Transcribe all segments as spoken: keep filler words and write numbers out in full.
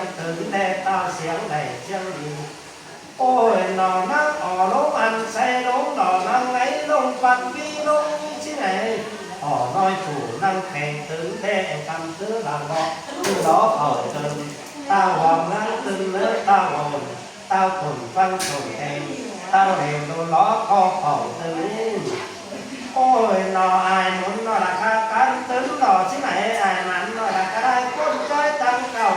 ꞌtớng ꞌtẹ ꞌtao siếng đảy siếng đi. Ôi, ꞌnọ ꞌnăng ó ꞌlống ăn say ꞌlống ꞌnọ ꞌnăng ꞌngáy ꞌlống păn ꞌpi ꞌlống ꞌchí ꞌnị. Ó ꞌnọi phủ ꞌnăng khéng ꞌtớng ꞌtẹ ꞌcắm thứ lăng bók, thứ ló khảu ꞌtớng. ꞌTao hom ꞌnăng ꞌtớng ꞌnớ ꞌtao hom, ꞌtao tủn ꞌphắng tủn eng, ꞌtao hên ꞌlống ló khảu khảu ꞌtớng. Ôi, ꞌnọ ai ꞌmắn ꞌnọi ꞌlạ cá căn ꞌtớng ꞌnọ ꞌchí ꞌnị, ai ꞌmắn ꞌnọi ꞌlạ cá đảy ꞌcốn ꞌchái ꞌtáng cáu.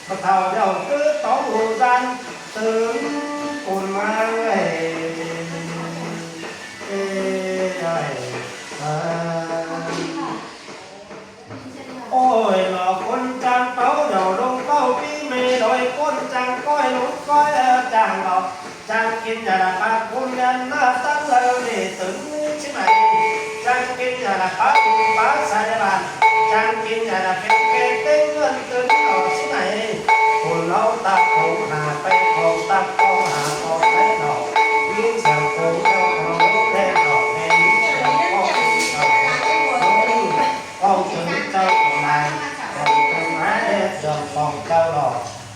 Báu thảu điêu ꞌcứ tóng hủ ꞌdan tứn cun ꞌmá ꞌlới. Ê, ơi, ơ. Ôi, ꞌnọ ꞌcốn chang páu điêu ꞌlống páu ꞌpi ꞌmê đói ꞌcốn chang ꞌcói ꞌlống ꞌcói, ơ, chang lỏ. Chang kin ꞌnhá đa pák ꞌcốn ꞌnhá ꞌnạ tắng lơ ꞌnị tứn ꞌchí ꞌnị. Chang kin ꞌnhá đa pák ꞌcốn pák sai đa bản. Chang kin ꞌnhá đa phép phép ꞌtếng ꞌngớn tứn ꞌnọ ꞌchí ꞌnị. Cun ꞌháu tắc khong hả pay khong tắc khong hả khong pay ꞌnọ. ꞌMí siêng khong ꞌháu khong ꞌháu ꞌtẹ ꞌnọ ꞌmen ꞌmí siêng khong ꞌháu. Khong tứn chảu khong lai, khong tứn ái đé siêng khong chảu lỏ.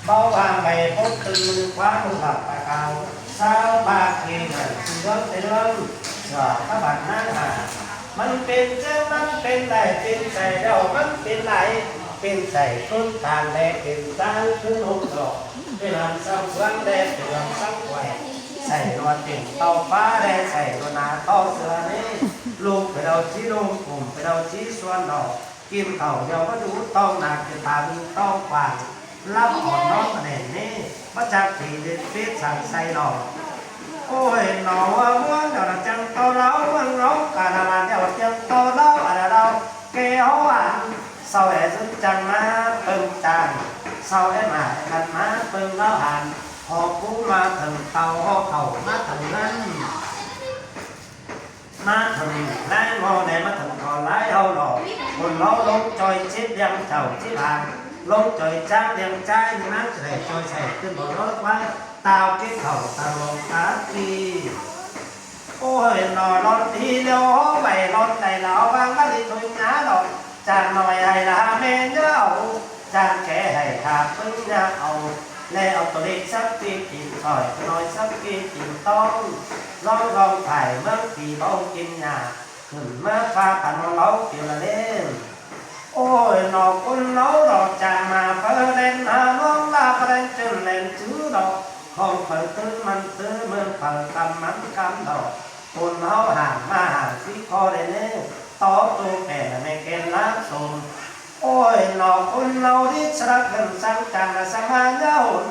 Báu ꞌváng ꞌvạy phút tứn ꞌmự ꞌquá ꞌmự lặp ta khao. Sáu ba khi ngăn ꞌchư ꞌlớng ꞌtẹ ꞌlớng, sửa cá bản ꞌnáng hả. ꞌMắn pên ꞌchớ ꞌmắn pên lai pên sai đaư ꞌmắn pên lai, pên sai ꞌcốn ꞌtan ꞌlẹ pên ꞌtáng ꞌcốn ꞌhốm lỏ, pên lăn sáo ꞌphướng ꞌlẹ pên lăn sáo quay, sai ꞌnọa tẻng ꞌtau pá ꞌlẹ sai ꞌnọa ꞌnạ ꞌtó sửa ꞌnị, ꞌlụk pay đaư ꞌchí ꞌlung, cun pay đaư ꞌchí ꞌsuôn lỏ. Kin khảu điêu báu dú ꞌtong nả kin ta ꞌmự ꞌtong quảng, lắp ỏn ꞌnón ꞌmá ꞌnén ꞌnị, báu chắng phi đét pít săng say lỏ. Ôi, ꞌnọ ꞌmướng điêu ꞌnạ chắng ꞌto ꞌláo, ꞌmướng ꞌháu cá đà bản điêu chắng ꞌto ꞌláo, ả đà ꞌláo, kê ꞌháu ꞌváng, sau é dứt chắng ꞌmá ꞌpơng chang, sau é mả é căn ꞌmá ꞌpơng ꞌláo hẳn, hó pú ꞌmá thửng ꞌtau, hó khảu ꞌmá thửng ꞌngớn. ꞌMá thửng lai ꞌngọ ꞌnị, ꞌmá thửng ꞌcọ lai ꞌháu lỏ. Cun ꞌháu ꞌlống ꞌchoi chếp ꞌliệng chảu chếp hang, ꞌlống ꞌchoi chắng ꞌliệng ꞌchái ꞌnị ꞌmá ꞌchí đảy ꞌchoi sai ꞌtưn báu ꞌnọt ꞌquá, ꞌtao kít khảu ꞌtang lông cá ꞌchí. Ôi, ꞌnọ ꞌlón đi điêu ꞌháu ꞌvạy ꞌlón đảy ꞌláo ꞌváng ꞌmá đi thôi ꞌnhá lỏ. Chang ꞌnọi hảy ꞌlạ ꞌmá ꞌnhá au, chang ké hảy hả ꞌpứng ꞌnhá au. ꞌLẹo au tô ꞌlịt sắp pi kin sỏi, tô ꞌnọi sắp pi kin ꞌtóng. ꞌLóng ꞌlóng phải ꞌmướng pi báu kin ꞌnhá. Khửn ꞌmá pha păn ꞌmá ꞌláu piu la ꞌlến. Ôi, ꞌnọ ꞌcốn ꞌháu lỏ chang ꞌmá phaư ꞌlến hả ꞌmướng ꞌlạ phaư ꞌlến ꞌchưn ꞌlến chứ lỏ. Khong phaư ꞌtứ ꞌmắn ꞌtứ ꞌmướng phaư căm ꞌmắn căm lỏ. Cun ꞌháu hảm ꞌmá hảm sí kho đé ꞌnị, tó tô pẻn ꞌmá ken láp sôm. Ôi, ꞌnọ ꞌcốn ꞌháu đít sá đá khửn săng chang ꞌmá săng ꞌmá ꞌnhá hủn,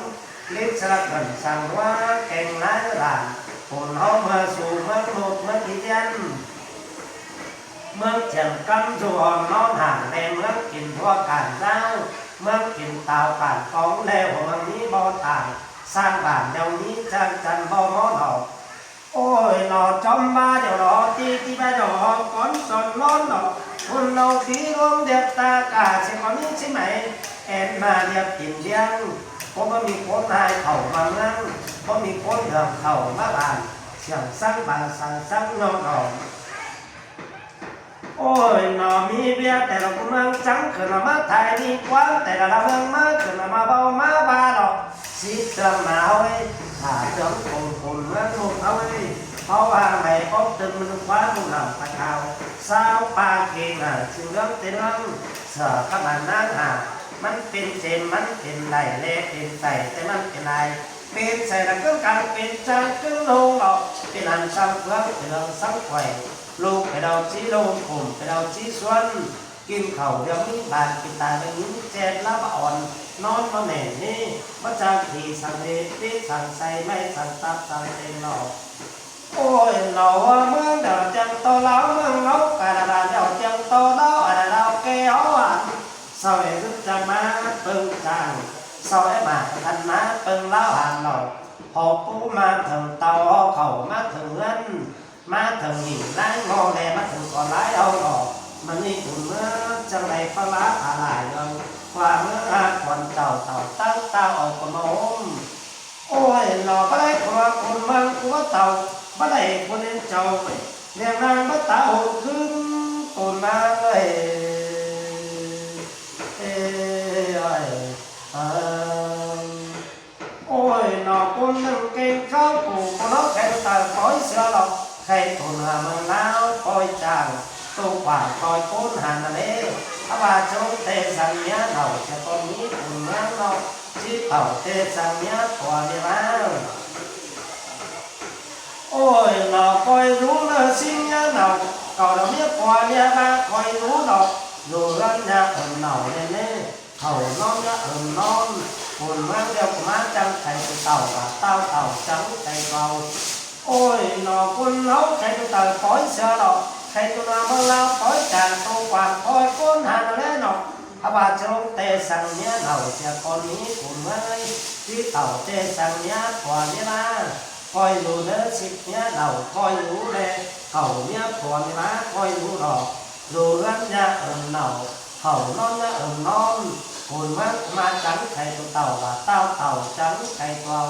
đít sá đá khửn săng ꞌlúa keng nái lản, cun ꞌháu ꞌmưa su ꞌmướng ꞌnột ꞌmướng đi điên. ꞌMướng chiêng cắm du hòn ꞌnón hẳn ꞌlẹ ꞌmướng kin ꞌhua cản ꞌdáng, ꞌmướng kin tao cản cóng ꞌlẹo ꞌmướng ꞌmí bó tảng, sang bản điêu ꞌmí chang chăn bó mó nỏ. Ôi, ꞌnọ chóm ꞌmá điêu lỏ, ti ti ꞌmá điêu hó cón son ꞌnón lỏ. Cun ꞌnọ tí ꞌluống điệp ta cả ꞌchí có ꞌmí ꞌchí máy. Én ꞌmá điệp kin điêng. Báu ꞌmí ꞌcốn ꞌhại khảu ꞌmá ꞌmướng. Báu ꞌmí ꞌcốn đường khảu ꞌmá bản. Siêng sắng bản sắng sắng ꞌnọ lỏ. Ôi, ꞌnọ ꞌmí ꞌviạk té ꞌlạ ꞌcốn ꞌmướng chắng khửn ꞌmá thái đi quán té ꞌlạ ꞌmướng ꞌmá khửn ꞌmá báu ꞌmá ba lỏ. Síp tơm ꞌmá ꞌháu ꞌlới, thả tơm côn côn ꞌmướng ꞌmướng ꞌháu ꞌlới. Báu ꞌváng ꞌvạy bók tơm ꞌmướng ꞌquá ꞌmướng lăm ta khao. Sáo ꞌpa kê ngả ꞌchư ꞌlớng té ꞌlớng, sửa cá bản ꞌnáng hả. ꞌMắn pên chêm, ꞌmắn pên đảy ꞌlẹ pên sai, té ꞌmắn pên lai. Pên sai ꞌlạ ꞌcứng cang, pên chang ꞌcứng ꞌlống lỏ, pên ăn sáo ꞌphướng, pên ăn sáo quảy. ꞌLụk pay đaư ꞌchí ꞌlung, cun pay đaư ꞌchí ꞌsuôn. Kin khảu điêu ꞌmí bản kin ta điêu ꞌmí chép lắp ỏn, ꞌnón ꞌmá ꞌnén ꞌnị, ꞌmá chang phi săng đế, pít săng say, ꞌmạy săng tắp săng têng lỏ. Ôi, ꞌnọ ꞌmướng điêu chắng ꞌto ꞌláo, ꞌmướng ꞌháu cá đà bản điêu chắng ꞌto ꞌláo, ả đà ꞌláo kê ꞌháu hẳn. Sau é dứt chắng ꞌmá ꞌpơng chang, sau é mả căn ꞌmá ꞌpơng ꞌláo hẳn lỏ. Hó pú ꞌmá thửng ꞌtau, hó khảu ꞌmá thửng ꞌngớn. ꞌMá thửng ꞌnị lai ꞌngọ ꞌlẹ ꞌmá thửng ꞌcọ lai ꞌháu lỏ. ꞌMắn ꞌnị cun ꞌmá chắng đảy pá ꞌlạ pá lai ꞌnưng. ꞌQuá ꞌmá hák khuôn chảu tảu tắc ꞌtao au ꞌcọ ꞌmá ꞌhôm. Ôi, ꞌnọ báu đảy ꞌcọ ꞌmá cun ꞌmướng ꞌcọ tảu, báu đảy cun ꞌnhắng chảu. ꞌNéo ꞌnăng báu ta hôn ꞌcứn cun ꞌmá ꞌlới. Ê, ơi, ơ. ꞌmướng ꞌláo ꞌpoi chang ꞌtố quảng ꞌpoi ꞌcốn hăn ꞌnớ. Hák ꞌva chông ꞌtẹ săng ꞌmía nảu sia ꞌcốn ꞌmí phôn ꞌmướng ꞌnọ, ꞌchí tảu ꞌtẹ săng ꞌmía phua ꞌmía ꞌva. Ôi, ꞌnọ ꞌcoi dú ꞌnớ ꞌsịn ꞌmía nảu, cảu đa ꞌmía phua ꞌmía ꞌva ꞌcoi dú ꞌnọ, dú ꞌlớn ꞌnhá ứn nảu ꞌnê ꞌnê. Khảu ꞌnón ꞌnhá ứn ꞌnón, phôn ꞌmướng ꞌlẹo ꞌcọ ꞌmá chắng khay tô tảu, ꞌva ꞌtạu tảu chắng khay tô. Ôi, ꞌnọ ꞌcốn ꞌháu khay tô tảu ꞌpoi sia ꞌnọ, khay tô ꞌnhá ꞌmướng ꞌláo ꞌpoi chang tô quảng ꞌpoi ꞌcốn hăn ꞌnớ ꞌnọ. Hák ꞌva chông ꞌtẹ săng ꞌmía nảu sia ꞌcốn ꞌmí phôn ꞌmướng ꞌnị, ꞌchí tảu ꞌtẹ săng ꞌmía phua ꞌmía ꞌva. ꞌCoi dú ꞌnớ ꞌsịn ꞌmía nảu ꞌcoi dú ꞌnê, khảu ꞌmía phua ꞌmía ꞌva ꞌcoi dú ꞌnọ, dú ꞌlớn ꞌnhá ứn nảu, khảu ꞌnón ꞌnhá ứn ꞌnón, phôn ꞌmướng ꞌcọ ꞌmá chắng khay tô tảu, ꞌva ꞌtạu tảu chắng khay tô.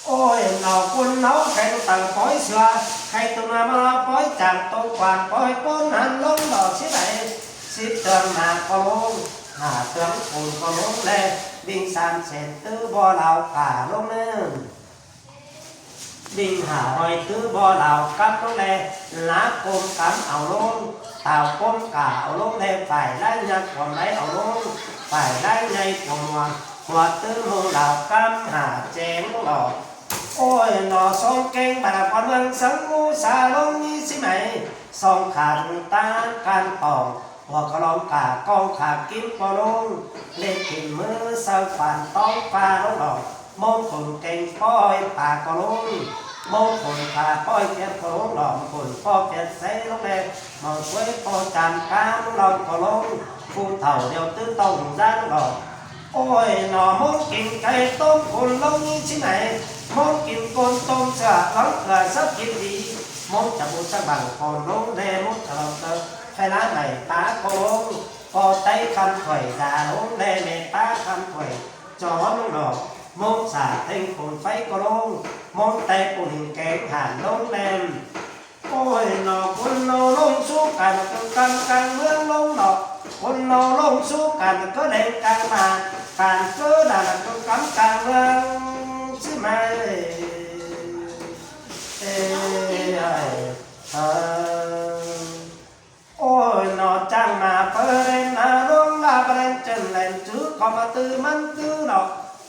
Ôi, ꞌnọ ꞌcốn ꞌháu khay tô tảu ꞌpoi sia, khay tô ꞌnhá ꞌmướng ꞌláo ꞌpoi chang tô quảng ꞌpoi ꞌcốn hăn ꞌlống ꞌnọ ꞌsịn đảy, síp tương ꞌmá ꞌcọ ꞌlống, hả tương phôn ꞌcọ ꞌlống ꞌlẹ, ꞌving sam sên ꞌtứ ꞌbo lao cả ꞌlống ꞌnớ. ꞌVing hả ꞌhọi ꞌtứ ꞌbo lao cắp ꞌlống ꞌlẹ, ꞌlá ꞌcốm cắm au ꞌlống, tảo ꞌcốm cả au ꞌlống ꞌlẹ, phải ꞌlái ꞌnhá cuông đảy au ꞌlống, phải ꞌlái ꞌnhá cuông ꞌmướng, ꞌhua ꞌtứ ꞌmướng lao cắp hả cheng ꞌlống ꞌnọ. Ôi, ꞌnọ song keng bản ꞌquám ꞌmướng sắng ꞌngú sa ꞌlống ꞌnị ꞌsịn ꞌnị, song khả ꞌnưng ꞌtáng can tỏng, ꞌhua ꞌcọ ꞌlống cả ꞌcóng khả ꞌkím ꞌcọ ꞌlống, ꞌlệt kin ꞌmứ saư khoản tóng ꞌpá ꞌlống ꞌnọ, ꞌmướng khôn keng ꞌpoi pá ꞌcọ ꞌlống, ꞌmướng khôn pá ꞌpoi phiết ꞌcọ ꞌlống ꞌnọ, ꞌmướng khôn ꞌpoi phiết sáy ꞌlống ꞌlẹ, ꞌmướng ꞌquới ꞌpoi chăm cá ꞌlống lau ꞌcọ ꞌlống, phủ thảu điêu ꞌtứ tỏng ꞌdán ꞌlống ꞌnọ. Ôi, ꞌnọ ꞌmướng kin khay ꞌtốm khôn ꞌlống ꞌnị ꞌsịn ꞌnị, ꞌmướng kin ꞌcốn ꞌtốm sia ꞌlống ꞌcọ sắp kin đi, ꞌmướng chả bu sắp bảng khôn ꞌlống ꞌlẹ, ꞌmướng chả lau tơ, phải ꞌlá mảy pá ꞌcọ ꞌlống, ꞌpo táy khăm thuổi da ꞌlống ꞌlẹ, mẹ pá khăm thuổi chó ꞌlống ꞌnọ, ꞌmướng sả ꞌtếng khôn pháy ꞌcọ ꞌlống, ꞌmướng táy phủ ꞌnưng keng hẳn ꞌlống ꞌlẹ. Ôi, ꞌnọ ꞌcốn ꞌnọ ꞌlống sú căn ꞌcọ căm cang ꞌmướng ꞌlống ꞌnọ, ꞌcốn ꞌnọ ꞌlống sú căn ꞌcọ đen cang ꞌmá, căn ꞌcọ đan ꞌcọ căm cang ꞌmướng ꞌsịn ꞌnị. Ê, ê, ê. Ôi, ꞌnọ chắng ꞌmá ꞌpưa ꞌlen ꞌmá ꞌlống ꞌlạ ꞌpưa ꞌlen chơn ꞌlen chứ ꞌcọ ꞌmá ꞌtứ ꞌmắn ꞌtứ ꞌnọ,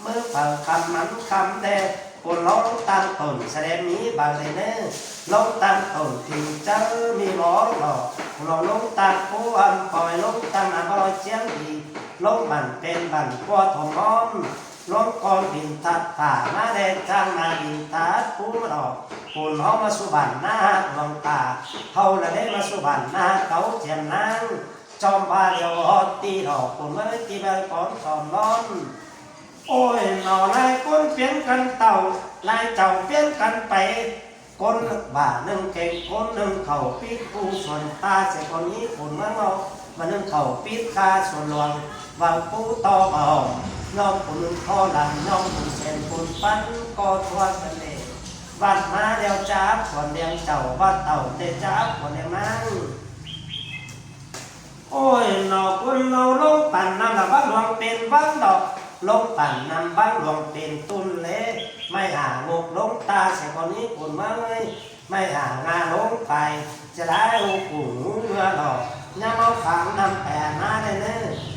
ꞌmứ phaư khăm ꞌmắn khăm đé, ꞌcốn ꞌlống ꞌtáng tổn sa đé ꞌmí baư đé ꞌnớ, ꞌlống ꞌtáng tổn kin chaư ꞌmí bó ꞌnọ, ꞌlống ꞌlống ꞌtáng phú ăn ꞌpoi, ꞌlống ꞌtáng ăn bó ꞌloi chiếng đi, ꞌlống bản pên bản ꞌpúa thom ꞌmón, ꞌlống ꞌcón bin thắt phả ꞌmá đé, chắng ꞌmá bin thắt phú ꞌmá ꞌnọ, ꞌcốn ꞌháu ꞌmá sú bản ꞌná ꞌluống ta, ꞌháu ꞌlạ đé ꞌmá sú bản ꞌná cáu chiêm ꞌnáng, chom ꞌva điêu ꞌhọt ti ꞌnọ, ꞌcốn ꞌmá ti ꞌvạy cón chom ꞌlón. Ôi, ꞌnọ lai ꞌcốn piến căn tảu, lai chảu piến căn pay, ꞌcốn ꞌva ꞌnưng keng ꞌcốn ꞌnưng khảu pít ꞌpú suôn ta sia ꞌcốn ꞌnị ꞌcốn ꞌmướng ꞌnọ, ꞌva ꞌnưng khảu pít ꞌkhá suôn luông, ꞌva ꞌpú ꞌto ꞌva hỏm, ꞌnhóm ꞌcốn ꞌnưng ꞌtho lăng, ꞌnhóm ꞌcốn sên ꞌcốn pắn ꞌcọ ꞌtố căn đé. ꞌVặt ꞌmá điêu chắp khuôn điêu chảu, ꞌva tảu ꞌtẹ chắp khuôn điêu ꞌmáng. Ôi, ꞌnọ ꞌcốn ꞌnọ ꞌlống păn ꞌnặm lả ꞌváng luông pên ꞌváng ꞌnọ, ꞌlống păn ꞌnặm ꞌváng luông pên ꞌtun ꞌlế, ꞌmạy hả ngộp ꞌlống ta sia ꞌcốn ꞌnị ꞌcốn ꞌmướng ơi, ꞌmạy hả ngả ꞌlống pay, sia lai ꞌhụ củng ꞌhụ ꞌngưa ꞌnọ, ꞌnhá ꞌmáu kháng ꞌnặm pay ꞌná đé ꞌnớ,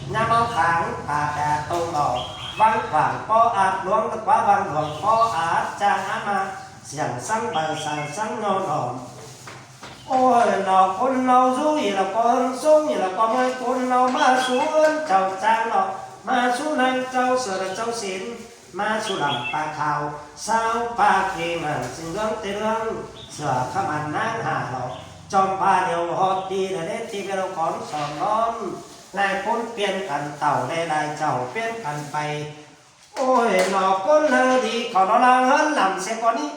ꞌnhá ꞌmáu kháng pá pay tông ꞌnọ, ꞌváng quảng ꞌpó át ꞌluống ꞌlạ ꞌquá ꞌváng luông ꞌpó át chang ꞌmá, siảng sắng baư saư sắng ꞌnọ ꞌnọ. Ôi, ꞌnọ ꞌcốn ꞌnọ dú ꞌnị ꞌlạ ꞌcọ ꞌhơng sống ꞌnị ꞌlạ ꞌcọ ꞌmơi ꞌcốn ꞌnọ ꞌmá sú ưn chảu chang ꞌnọ, ꞌmá sú ꞌnăng chảu sửa ꞌlạ chảu sín, ꞌmá sú lăm pá khảu, sáo pá khê mẳn sính ꞌlướng té ꞌlướng, sửa khắp ăn ꞌnáng hả ꞌnọ, chom ꞌva điêu ꞌhọt ti ꞌlạ đé ti ꞌvạy ꞌlạ cón chom ꞌlón. Lai ꞌcốn piến căn tảu đé lai chảu piến căn pay, Ôi, ꞌnọ ꞌcốn ꞌlau đi khảu ꞌnọ ꞌláng ꞌhướn lăm sia ꞌcốn ꞌnị.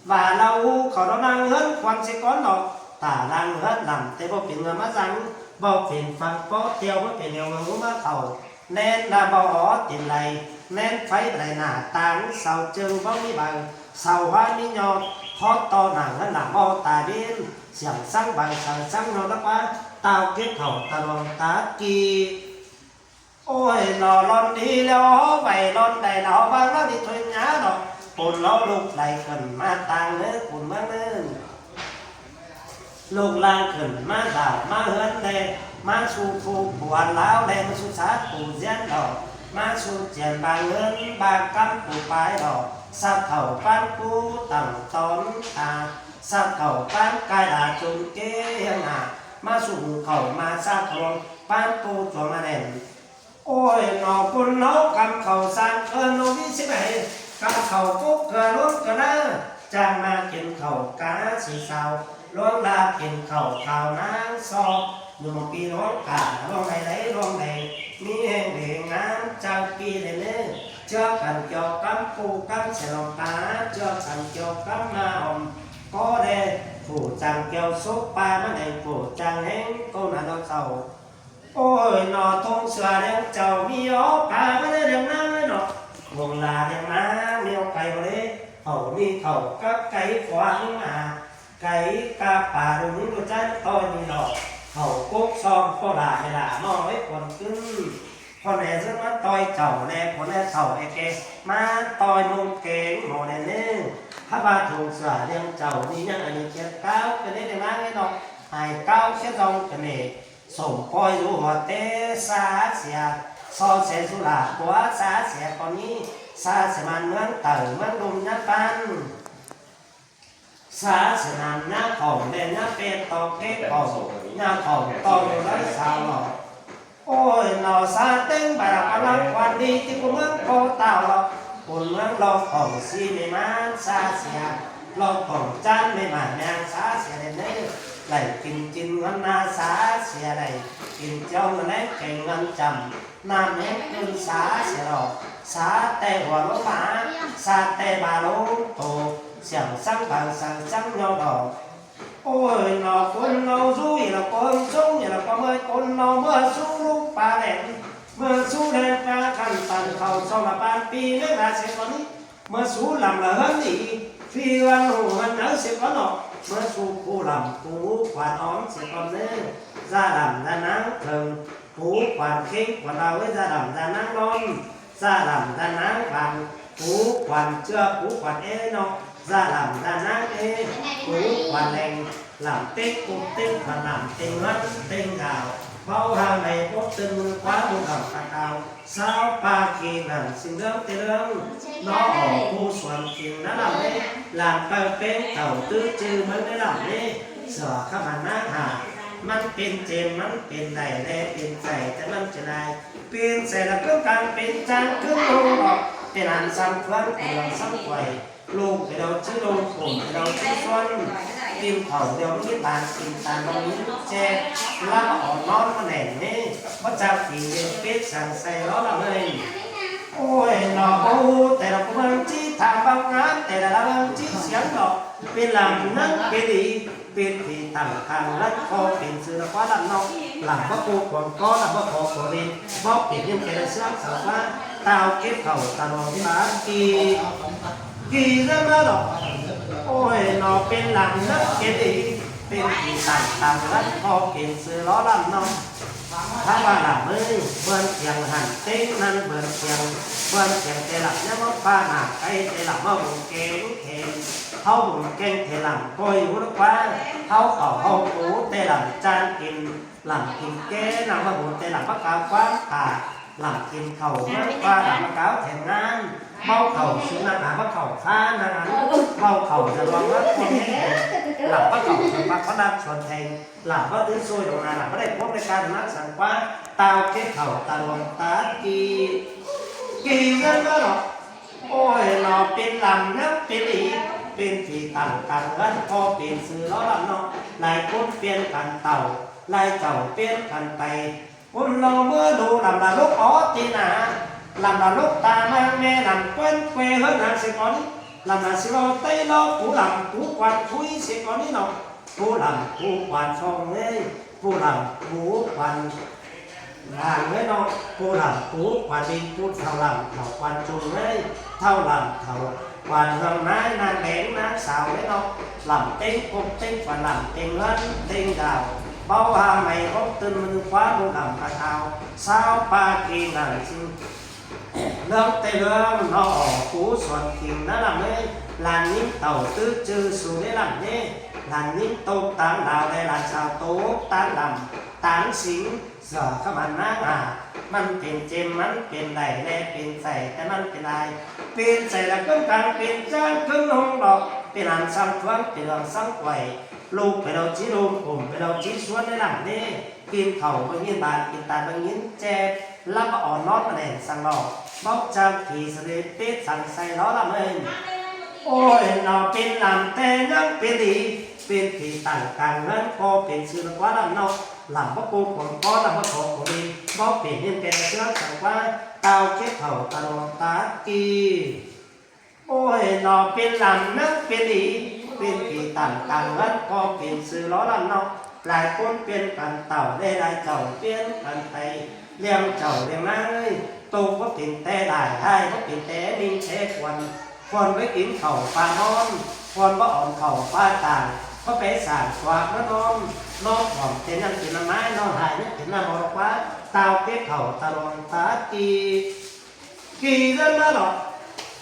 ꞌVa ꞌlau ꞌhụ khảu ꞌnọ ꞌláng ꞌhướn khuôn sia ꞌcốn ꞌnọ. Tả ꞌláng ꞌhướn lăm ꞌtẹ báu pên ꞌngưa ꞌmá dăng, báu pên phăng ꞌpó ꞌtẹo báu pên ꞌlẹo ꞌngưa ꞌmá khảu. ꞌNen ꞌva báu ók tin lai, ꞌnen pháy lai nả táng, sau ꞌchương báu ꞌmí baư, sau ꞌhá ꞌmí ꞌnhọt, hót ꞌto nả ꞌhướn lăm báu ta đin, siảng sắng baư saư sắng ꞌnhọt lắc ꞌva, tao kiếp khảu ta luông ta ki. Ôi, ꞌnọ ꞌlón đi ꞌlẹo ꞌháu vảy ꞌlón đảy ꞌnọ ꞌváng ꞌnọ đi thôi nhá ꞌnọ. Côn ꞌháu lục đảy khửn ꞌmá ꞌtáng ꞌnớ côn ꞌmướng ꞌnớ. ꞌLo ꞌláng khửn ꞌmá đảo ꞌmá ꞌhướn ꞌlẹ, ꞌmá sú ꞌpú pua ꞌláo ꞌlẹ, ꞌmá sú sát pú ꞌdiến lỏ, ꞌmá sú chiên bang ꞌhướn bang ꞌcắm pú pái lỏ, sắp khảu ꞌpán pú tẳng tón ta, sắp khảu ꞌpán cai đa chun ké hiêng hả, ꞌmá sú hủ khảu ꞌmá sắp khảu ꞌpán pú chuông a nẻn. Ôi, ꞌnọ ꞌcốn ꞌháu căm khảu ꞌsáng ơn ꞌnọ ꞌmí síp ải, căm khảu cốc ꞌcọ ꞌluống ꞌcọ ꞌná, chang ꞌmá kin khảu cá sí sau, ꞌluống ꞌla kin khảu khao ꞌnáng so, ꞌnhum ꞌpi ꞌluống cả ꞌluống đảy đảy ꞌluống đảy, ꞌmí ꞌhéng đảy ngắm chang ꞌpi đảy ꞌnớ, ꞌchưa căn kiêu cắm pu cắm sẻ lòng ta, ꞌchưa căn kiêu cắm ꞌmá ỏm, có đe, phủ chang kiêu sốp ꞌpa ꞌmá đảy phủ chang ꞌhéng, ꞌcốn ꞌná ꞌlọ sau. Ôi, ꞌnọ ꞌtông sửa đen chảu ꞌmí ók pa ꞌmá đé đen ꞌnáng ꞌnớ ꞌnọ. Cuông la đen ꞌnáng ꞌmí ók cai báu đé. Khảu ꞌmí khảu cắp cai phua ꞌnhính a. Cai cắp pa đu ꞌnhính đu chăn ꞌtoi ꞌmí lỏ. Khảu cốc song ꞌcọ la ꞌmí la ꞌmá ók cuôn ꞌcứn. Cuôn đé ꞌdứa ꞌmá ꞌtoi chảu đé cuôn đé khảu é ké. ꞌMá ꞌtoi ꞌmông keng ꞌmá đen ꞌnớ. Hák ꞌva ꞌtông sửa đen chảu ꞌmí ꞌnhắng a ꞌnị ꞌkiệt cáo ꞌcọ đé đen ꞌnáng ꞌnớ ꞌnọ. Ai cáo ꞌkiệt dong ꞌcọ ꞌnị. Sổng ꞌpoi dú hua té sa sia, so se dú la cua sa sia ꞌcọ ꞌnị, sa sia ꞌmắn ꞌmướng Tảu ꞌmướng ꞌlum ꞌnhá ꞌpắn. Sa sia ꞌnặn ꞌnhá khảu đen ꞌnhá pet ꞌto kếp khảu, ꞌnhá khảu ꞌto dú ꞌlới sau lỏ. Ôi, ꞌnọ sa ꞌtếng bả đạp ꞌláng quan đi ꞌchí ꞌcọ ꞌmướng ꞌpo tảo lỏ. Côn ꞌmướng ꞌlọ khảu sí ꞌmí ꞌmắn sa sia, ꞌlọ khảu chăn ꞌmí ꞌmắn ꞌmáng sa sia đen ꞌnớ. Đảy kin kin ꞌngớn ꞌná sa sia đảy kin chong ꞌngớn đé keng ꞌngớn chăm. ꞌNặn ꞌnớ ꞌcứn sa sia lỏ, sa té hua ꞌlống bá, sa té bá ꞌlống tô, siảng sắng bang sắng sắng ꞌnhó lỏ. Ôi, ꞌnọ côn ꞌnọ dú ꞌnị ꞌlọ ꞌcốn sống ꞌnị ꞌlọ ꞌcọ ꞌmưa côn ꞌnọ ꞌmưa sú lúc pa đen, ꞌmưa sú đen pa khăn tẳng khảu so ꞌmá ꞌpán ꞌpi ꞌmếng đa sia ꞌcọ ꞌnị. ꞌMưa sú lăm lả ꞌhướn ꞌnị, phi ꞌhướn hủ ꞌhướn ꞌnớ sia ꞌcọ ꞌnọ. ꞌMưa sú pú lăm pú quan ón sia ꞌcọ ꞌnớ, da lăm da ꞌnáng thơng, pú quan khếng quan đao ới da lăm da ꞌnáng ꞌlón. Da lăm da ꞌnáng bang, pú quan ꞌchưa pú quan é ꞌnọ, da lăm da ꞌnáng é, pú quan leng, lăm tếng cốc tếng quan lăm têng ꞌhướn têng đảo. Báu ꞌháng đảy bốc tơn ꞌmự ꞌquá ꞌmự lăm pák ao, sáo ꞌpa kin nẳng sính ꞌlướng té ꞌlướng, ꞌnọ ỏ pú suôn kin ꞌná lăm é, lăm ꞌpau ꞌpéng tảu tứ ꞌchư ꞌmướng đé lăm é, sửa khắp ꞌmắn ꞌnáng hả, ꞌmắn pên chêm ꞌmắn pên đảy đé pên chảy té ꞌmắn pên ai. Pên sẻ lả ꞌcứn cang pên chang ꞌcứn ꞌlống lỏ, pên ăn sắm ꞌphướng pên lăng sắm quảy, ꞌlụk pên đao ꞌchí ꞌlụk, ủng pên đao ꞌchí suôn, kin khảu đao ꞌmí ꞌtan kin ꞌtan đao ꞌmí ꞌchẹ, lắm ỏ ꞌnón ꞌmá nẻn ꞌnị, báu chắng kin đen pết săng say ló lăm ꞌnị. Ôi, ꞌnọ báu ꞌhụ, té lả ꞌcọ ꞌmướng ꞌchí tham bang ngán, té lả ꞌmướng ꞌchí siếng lỏ, pên lăm ꞌnặn pên đi, pên phi tẳng tẳng lắt ꞌcọ pên sư lả ꞌquá lăm ꞌnọ. Lăm báu ꞌcọ cuông ꞌcọ, lăm báu ꞌcọ cuông đin, báu pên ꞌnhắng pên lả sướng sau ꞌquá. Tảo kếp khảu tả lông tả ꞌpi, ꞌpi ꞌdứa ꞌmá lỏ. Ôi, ꞌnọ pên lăm ꞌnặn pên đi, pên phi tẳng tẳng lắt ꞌcọ pên sư ló lăm ꞌnọ. Tháo ꞌva lăm ới, bươn kiêng hẳn ꞌtếng ꞌnặn bươn kiêng, bươn kiêng té lăm ꞌnhá ꞌmá ꞌphạ nả cáy té lăm ꞌmá bung keng keng. ꞌHáu bung keng té lăm ꞌcoi dú lả ꞌquá. ꞌHáu khảu ꞌháu pú té lăm chan kin, lăm kin ké nẳng ꞌmá bung té lăm báu cáo ꞌquám pả, lăm kin khảu ꞌmá ꞌquá lăm báu cáo then ngán. Báu khảu sú nẳng ꞌnặn báu khảu khá nẳng ꞌnặn. Báu khảu dưa ꞌluống báu khảu ꞌhế. Lăm báu khảu dưa ꞌluống báu khảu lăm suôn then. Lăm báu tứ ꞌsội lông nả lăm báu đảy cuốc đảy can nẳng săng ꞌquá. Tảo kếp khảu tả lông tả ꞌpi, ꞌpi ꞌdứa ꞌmá lỏ. Ôi, ꞌnọ pên lăm ꞌnặn pên đi, pên phi tẳng tẳng lắt ꞌcọ pên sư ló lăm ꞌnọ. Lai ꞌcốn piến căn tảu, lai chảu piến căn pay. ꞌCốn ꞌlọ ꞌmưa đu lăm lả lốc ók ti nả, lăm lả lốc ta ꞌmáng ꞌmé lăm ꞌquén ꞌquê ꞌhướn háng sia ꞌcọ ꞌnị. Lăm lả sia ꞌlọ té ꞌlọ pú lăm pú quan khuy sia ꞌcọ ꞌnị ꞌnọ. Pú lăm pú quan song ới, pú lăm pú quan làng ới ꞌnọ, pú lăm pú quan đin pú thảu lăm thảu quan chung ới, thảu lăm thảu quan ꞌhương ꞌnái ꞌnáng đéng ꞌnáng sao ới ꞌnọ, lăm ꞌtếng cốc ꞌtếng quan lăm ꞌtếng ꞌhướn ꞌtếng đảo, báu ꞌháng ꞌmạy ốc tưn ꞌmự ꞌquá ꞌmự lăm pák ao, sáo ꞌpa kin nẳng sính ꞌlướng té ꞌlướng ꞌnọ ỏ pú suôn kin ꞌná lăm ới, lan ꞌnhính tảu tứ ꞌchư sú đé lăm ꞌnị. ꞌLan ꞌnhính tốc táng đao ꞌlẹ ꞌlan sau tốc táng đăm, táng sính, ꞌsứa khắp ꞌmắn ꞌnáng hả. ꞌMắn pên chêm, ꞌmắn pên đảy ꞌlẹ pên sảy, té ꞌmắn pên lai. Pên sảy ꞌlạ ꞌcốn cang pên ꞌcháng ꞌcốn ꞌhung đỏ, pên ꞌlặn săng thuang, pên ꞌlung săng quảy. ꞌLụk pên ꞌlẹo ꞌchí ꞌlum, ủm pên ꞌlẹo ꞌchí ꞌsuôn đảy lăng ꞌnị. Kin khảu báu ꞌnghín ban, kin tan báu ꞌnghín chép, lắp báu ón ꞌnón ꞌmá đen săng lỏ. Báu ꞌchang kỉ sơ lê pết săng say lỏ lắm ên. Ôi, ꞌnọ pên lăm té ꞌnhắng pên đi, pên kỉ tẳng cang ꞌngớn ꞌcọ pên sư ꞌnọ ꞌquá lăm ꞌnọ. Lăm báu ꞌcộ cuông ꞌcọ, lăm báu thọ cuông đi, báu pên ꞌnhính pên ꞌsướng săng ꞌquá, tao kếp khảu ta luông ta kỉ. Ôi, ꞌnọ pên lăm ꞌnhắng pên đi, pên kỉ tẳng cang ꞌngớn ꞌcọ pên sư lỏ lăm ꞌnọ. Lai ꞌcốn piến căn tảu đảy, lai chảu piến căn pay, ꞌliệng chảu ꞌliệng ꞌnáng ới. Tốc báu pên té lai, lai báu pên té ꞌminh té khuôn. Khuôn báu kin khảu ꞌpá ꞌmón, khuôn báu ón khảu ꞌpá tang, báu pay sảng ꞌquá ꞌmá ꞌnón. ꞌNón khỏng pên ꞌnhắng pên ꞌnhắng ꞌmá, ꞌnón lai ꞌnhắng pên ꞌnhắng ꞌmá ꞌquá, tao kếp khảu ta luông ta kỉ. Kỉ ꞌdớn ꞌmá lỏ.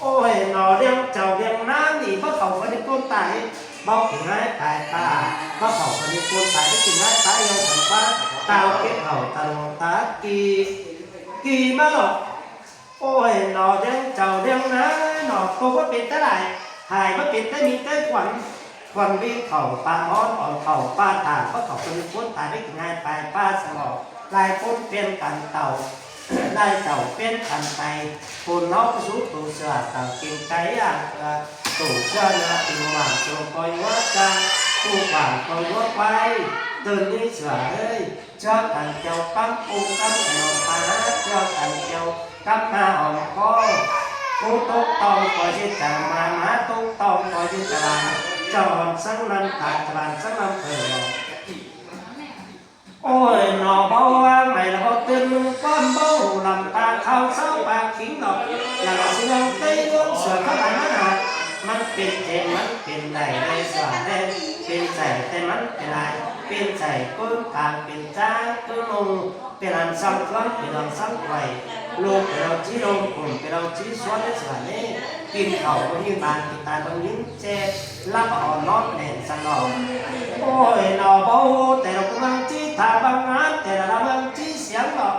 Ôi, ꞌnọ ꞌliệng chảu ꞌliệng ꞌnáng ꞌnị báu khảu ꞌphắn đi ꞌcốn tai, báu kỉ ꞌngai tai ta, báu khảu ꞌphắn đi ꞌcốn tai, báu kỉ ꞌngai tai ꞌliệng săng ꞌquá, tao kếp khảu ta luông ta kỉ. Kỉ ꞌmá lỏ. Ôi, ꞌnọ ꞌliệng chảu ꞌliệng ꞌnáng ꞌnọ, tốc báu pên té lai, lai báu pên té ꞌminh té khuôn. Khuôn ꞌminh khảu ꞌpá ꞌmón, ón khảu ꞌpá tang, báu khảu ꞌphắn đi ꞌcốn tai, báu kỉ ꞌngai tai ꞌpá săng lỏ. Lai ꞌcốn piến căn tảu, lai chảu piến căn pay. Cuông ꞌháu ꞌcọ sú tô sửa tẳng kin cáy ꞌnhắng, tô sửa ꞌnhắng kin mảng tô ꞌcoi ꞌngúa ꞌchăng, tô quảng ꞌcoi ꞌngúa ꞌquái. Tơn ꞌnị sửa ới, ꞌchưa căn keo ꞌcắm ꞌpung ꞌcắm keo ꞌpá, ꞌchưa căn keo ꞌcắm ꞌmá ỏm ꞌcó. Cú tốc tong ꞌcoi ꞌdệt chả ꞌmá, ꞌmá tốc tong ꞌcoi ꞌdệt chả ꞌlạ. Chảu ón sắng ꞌnặn, ta chả ꞌlạ sắng ꞌnặn ꞌcọ. Ôi, ꞌnọ báu ꞌváng mai ꞌlạ báu tứn ꞌmự ꞌquám báu hủ lăm ta khảu sáu ꞌpá khính ꞌnọ. Lăm ꞌsướng ꞌnhắng té ꞌlưới sửa khắp ꞌmắn ꞌnạ. ꞌMắn pên chêm, ꞌmắn pên đảy ꞌlẹ sửa ꞌlẹ, pên sảy té ꞌmắn pên lai, pên sảy ꞌcốn cang pên ꞌcháng ꞌcốn ꞌhung. Pên ꞌlặn săng thuang, pên ꞌlung săng quảy. ꞌLụk pên ꞌlẹo ꞌchí ꞌlum, ủm pên ꞌlẹo ꞌchí ꞌsuôn đảy sửa ꞌnị. Kin khảu báu ꞌnghín ban, kin tan báu ꞌnghín chép, lắp báu ón ꞌnón đen săng lỏ. Ôi, ꞌnọ báu ꞌhụ, té ꞌlạ ꞌcốn ꞌmướng ꞌchí tha ꞌmướng ꞌngán, té ꞌlạ ꞌmướng ꞌchí siếng lỏ.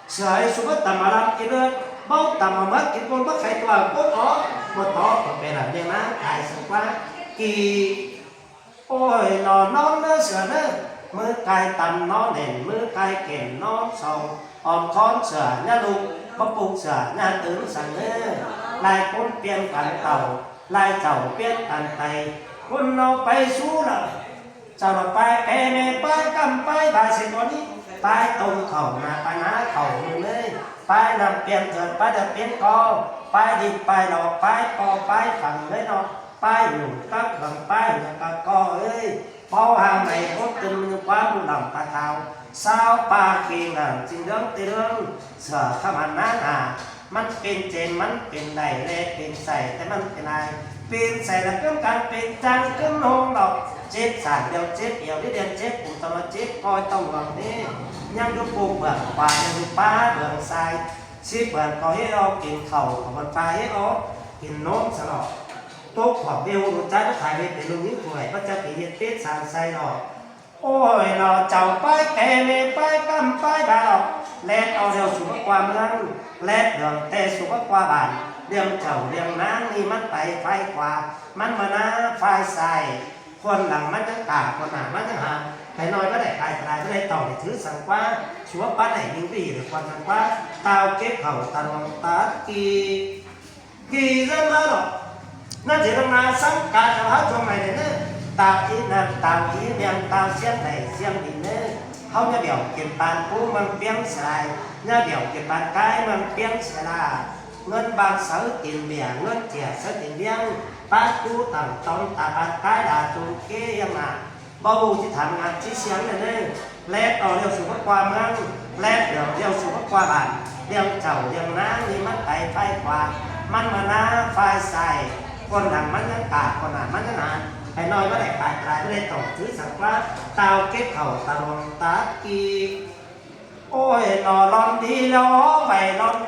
Sửa ới sú báu tăm ꞌmá lăm kin ꞌlưới, báu tăm ꞌmá ꞌmớt kin ꞌcốn báu khay tua ꞌcốn ók, ꞌcốn ók ꞌcọ pên ꞌlạ ꞌliệng ꞌnáng cai săng ꞌquá. Kỉ. Ôi, ꞌnọ ꞌnón ꞌnớ sửa ꞌnớ, ꞌmứ cai tăm ꞌnón đen, ꞌmứ cai kẻn ꞌnón song, ỏm khón sửa ꞌnhá ꞌlụk, báu ꞌpục sửa ꞌnhá tứn săng ꞌnớ. Lai ꞌcốn piến căn tảu, lai chảu piến căn pay, ꞌcốn ꞌnọ pay sú lỏ. Chảu lỏ pay ké ꞌmá pay ꞌcắm pay ꞌvạy sên ꞌcốn ꞌnị, pay tông khảu ꞌnạ pay ꞌná khảu ꞌmự ꞌnới, pay ꞌnặm piến thươn pay đa piến ꞌcó, pay đít pay lỏ, pay ꞌpo pay phắng ꞌnới ꞌnọ. Pay ꞌnung cắp khong pay ꞌnung cắp ꞌcó ới. Báu ꞌháng mai ꞌcốn tứn ꞌmự ꞌquám ꞌmự lăm ꞌpá thảu. Sáu ꞌpá khing lăng ꞌchưng ꞌlướng té ꞌlướng, sửa khắp ꞌmắn ꞌnáng ꞌnạ. ꞌMắn pên chêm, ꞌmắn pên đảy ꞌlẹ pên sảy té ꞌmắn pên lai. Pên sảy ꞌlạ ꞌcốn cang pên ꞌcháng ꞌcốn ꞌhung lỏ. Chếp sảng ꞌlẹo chếp ẻo, đít đen chếp, ủm tăm ꞌlẹo chếp ꞌcoi tong luông ꞌnị. ꞌNhắng dú ꞌpộ bươn ꞌquá, ꞌnhắng dú ꞌpá bươn sai. Síp bươn ꞌcọ hế ók kin khảu, ꞌcọ bươn ꞌpá hế ók kin ꞌnôm săng lỏ. Tốc khỏng ꞌlẹo ꞌhụ ꞌlụk ꞌchái báu thái ꞌviạk pên ꞌlụk ꞌnhính thôi, báu ꞌchá pên ꞌviạk pết săng sai lỏ. Ôi, ꞌnọ chảu pay ké ꞌmá pay ꞌcắm pay ꞌva lỏ. Lét au ꞌlẹo sú báu ꞌquá ꞌmướng, lét lương té sú báu ꞌquá bản. ꞌLiệng chảu ꞌliệng ꞌnáng ꞌnị ꞌmắn pay ꞌphái ꞌquá, ꞌmắn ꞌmá ꞌná ꞌphái sai. Khuôn lăng ꞌmắn ꞌnhắng cả, khuôn ꞌnăng ꞌmắn ꞌnhắng hang. Pay ꞌnọi báu đảy pay lai, báu đảy tỏng đảy thứ săng ꞌquá. Sú ꞌpá đảy ꞌnhính ꞌvị ꞌlẹo khuôn săng ꞌquá. Tao kếp khảu ta luông ta kỉ. Kỉ ꞌdớn ꞌmá lỏ. ꞌNhá ꞌdệt lăng ꞌnạ săng ca chảu hák chuông mai đảy ꞌnớ. Tao ꞌí ꞌnặn, tao ꞌí ꞌnặn, tao siếng đảy siếng đi ꞌnớ. ꞌHáu ꞌnhá bẻo kin pang pú ꞌmướng piếng sài lai. ꞌNhá bẻo kin pang cai ꞌmướng piếng sài lai. ꞌNgớn bang sáư kin bẻng, ꞌngớn chia sáư kin biếng. Pák pú tẳng tón ta pang cai đa chun ké ꞌhiếng ꞌnạ. Báu ꞌhụ ꞌchí tham ꞌngán ꞌchí siếng ꞌnớ ꞌnớ. Lét au ꞌlẹo sú báu ꞌquá ꞌmướng, lét lương ꞌlẹo sú báu ꞌquá bản, ꞌliệng chảu ꞌliệng ꞌnáng ꞌnị ꞌmắn pay ꞌphái ꞌquá, ꞌmắn ꞌmá ꞌná ꞌphái sai, khuôn lăng ꞌmắn ꞌnhắng cả, khuôn ꞌnăng ꞌmắn ꞌnhắng hang, pay ꞌnọi báu đảy pay lai, báu đảy tỏng thứ săng ꞌquá, tao kếp khảu ta luông ta kỉ. Ôi, ꞌnọ lon đi ꞌlẹo ók pay lon